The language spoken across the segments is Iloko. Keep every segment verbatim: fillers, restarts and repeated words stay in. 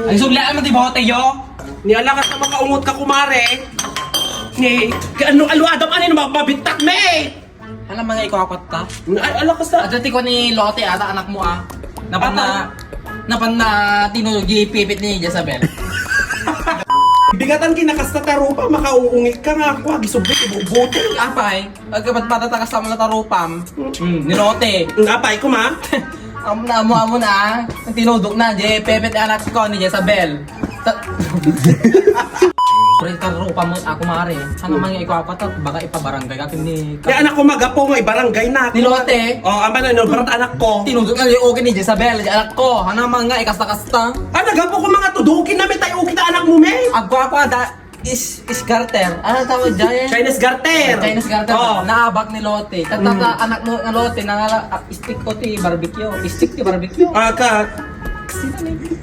Ay, sugli, ano, di bote, yo? Ni ala ka sa makaungot ka, kumare. Ni, ano, alo, Adam, ano, ma-, mabittak, me? Alam mo nga, ikaw apat ka? Ay, ala ka sa Adati ko ni Lote, ata, anak mo, ah. Napan na, Ata? napan na tinulog yung pipit ni Jezabel. Bigatan kinakasta tarupa, makaungit ka nga, ako, agisubli, ibubuti. Apay, agkapat patatakas sa mga tarupam. Hmm, ni Lote. Apay, kuma? Amo na, amo, amo na, ah. Ang tinudok na, je, pepet anak ko ni Jezabel. Ta- Pre, karupa mo, ako, mare. Ano man nga ikaw apat, baka ipabarangay ka ni Kaya anak ko magapo nga, ibarangay na ako. Ni Lote. Oh, ama na, no, barat anak ko. Tinudok na yung okay ni Jezabel, yung anak ko. Ano man nga, ikasta-kasta. Ah, nagapo ko mga tudukin na may tayo kita anak mo, me. Agwa-agwa, da, Is, is garter. Ano tawag dyan? Chinese garter. Chinese garter. Oh. Naabak ni Lote. Tatata, Mm. anak mo nga Lote, nangala, ah, stick ko ti barbecue. Stick ti barbecue. Ah, ka. Sino ni?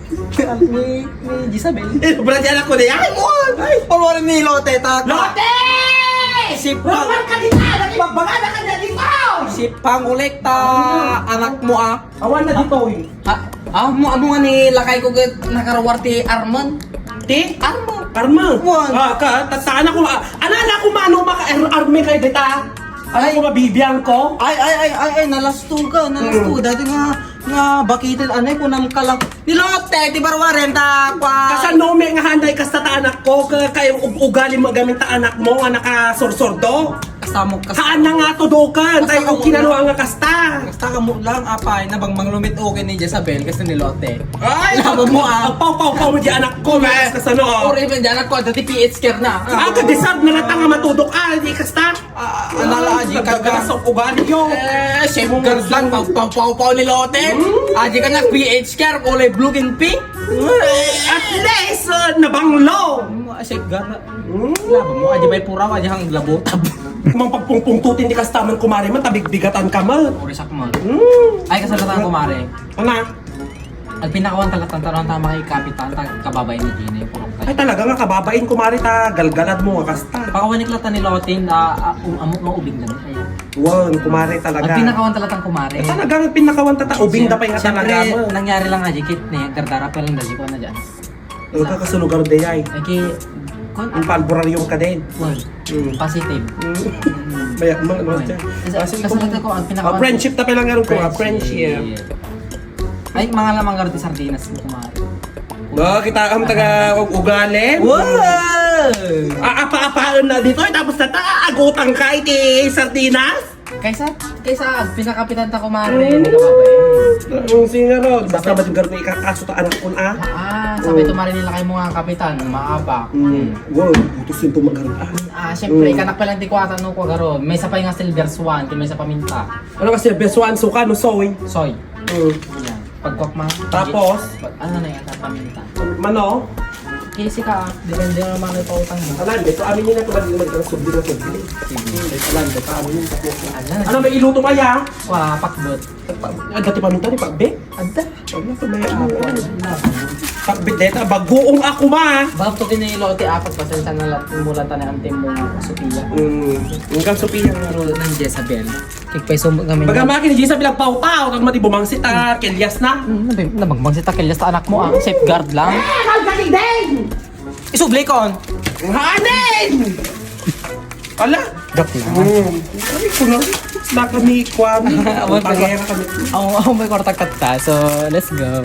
Ni, ni Gisabel. Eh, berarti anak ko na yan. Ay, mo! Ay, pawari ni Lote, tata. Lote! Si Pang- Roman ka dito! Nagpagbaga na ka na dito! Si Pangulekta, Ah. anak mo, ah. Awan na ditoy. Ha? Ah, mo, amo nga ni lakay ko ket nakaruar ti Armon. Ti? Armon. Armon? Wan. Ah, ka, ta-, saan ako, ah, ano, ano ako, mano, maka-, ar-, army kayo dita? Ano Ay. ko, mabibiyan ko? Ay, ay, ay, ay, ay, nalastuga, nalastuga. Mm. Dati nga, nga, bakitin, ano, kunam ka lang. Nilote, di ba, Warren, ta, kwa? Kasano, me, nga handay, kasta ta anak ko, ka-, kayo ug-, ugali mo gamit ta anak mo, nga nakasursurdo? Kasamok, kasamok. Haan na nga to, Dokan. Tay, Kasamok okay na lang. Nga kasta. Kasta ka mo lang, apay, na bang manglumit okay ni Jezabel, kasi ni Lote. Ay, Laban mo, ah. Pau, pau, pau, di anak ko, mas, kasano? Or even di anak ko, dati P H care na. Ah, ka-deserve na natang nga matudok, ah, di kasta. Ah, anala, aji ka Nagkagalas ang ugali, yo. Eh, safeguard lang, pau, pau, pau, pau ni Lote. Hmm? Aji ka na, P H care, kulay blue and pink. At least, uh, nabanglo. Hmm, ah, safeguard na. Hmm. Laban mo, aji may puraw, aji hang labutab. Mang pagpungpungtutin di kastaman kumare man, tabigbigatan ka man. Urisak mo. Hmm. Ay, kasal ka kumare. Ana? Agpinakawan talaga, talaga, tama kay kapitan, ta-, kababain ni Gina, yung purong Ay, talaga nga, kababain kumare, ta galgalad mo, nga kasta. Pakawanik lang ta ni Lotin, ah, ah, um, amo, maubig lang, ayan. Wan, kumare talaga. Agpinakawan talaga, kumare. Eh, talaga, agpinakawan tata, ubing da pa yung talaga Siyempre, mo. Nangyari lang, aji, kit, ni, gardara pa lang, daji ko na dyan. Ang kakasunugan de ay. Ay, ki-, kun-, Ang palborarium ka din. Wan. Mm. Positive. Mm. Mm. Maya, ma-, ma-, Wan. Kasi, kasi kasi kung, ito ko, ang pinaka- ah, friendship ta pala nga rin ko, ah, friendship. Friendship. Ay, mga lamang nga rin sardinas mo, kumare. Oh, kita ang taga ug-, ugali. Wow! Ah, apa-apaon na dito, eh, tapos nata, agutang ka iti sardinas? Kaysa, kaysa pinakapitan ta, kumare, Mm. Nagkababae. Ang singer, oh. Basta ba yung garmi ikakaso ta anak kun, ah? Ah, sabay Mm. tumari nila kay mga kapitan, maabak. Mm. Mm. Wow, putos yung tumagarot, ah. Ah, syempre, Mm. kanak pa lang ti kuwata, no, kuwagaro. May isa pa yung silver swan, may isa paminta. Ano kasi, best one, suka, no, soy? Soy. Mm. Yan. Pagkwak, ma. Tapos? Pag, ano na yan, paminta. Mano? Kasi ka, depende naman ang pautang mo. Alam, ito, amin yun na ito, mag-, mag-, subli na subli. Sige. Alam, ito, amin yun, tapos na. Alam. Ano, may iluto kaya? Wa, pakbet. Ah, dati paminta ni Pakbe? Ada. Ano, ito, may, ano, ano. Pakbe, deta, bagoong ako, ma. Bab to kinilo ti apat, pasensya na lahat, mula tayo ang team mo, Sophia. Mm, hanggang Sophia. Pero nang Jezabel. Kagpaiso mo kami. Baga makin, di sa pinagpawpaw, kag mati bumangsit, ah, kelyas na. Hmm, nabim-, nabangbangsita kelyas ta anak mo, ah. Safeguard lang. Eh, kalgating din! Isubli kon. Hanin! Ala! Joke lang. Hmm. Ay, kuno. Baka may kwan. Awan pa. Pangera kami. Awan, awan may kwarta katta. So, let's go.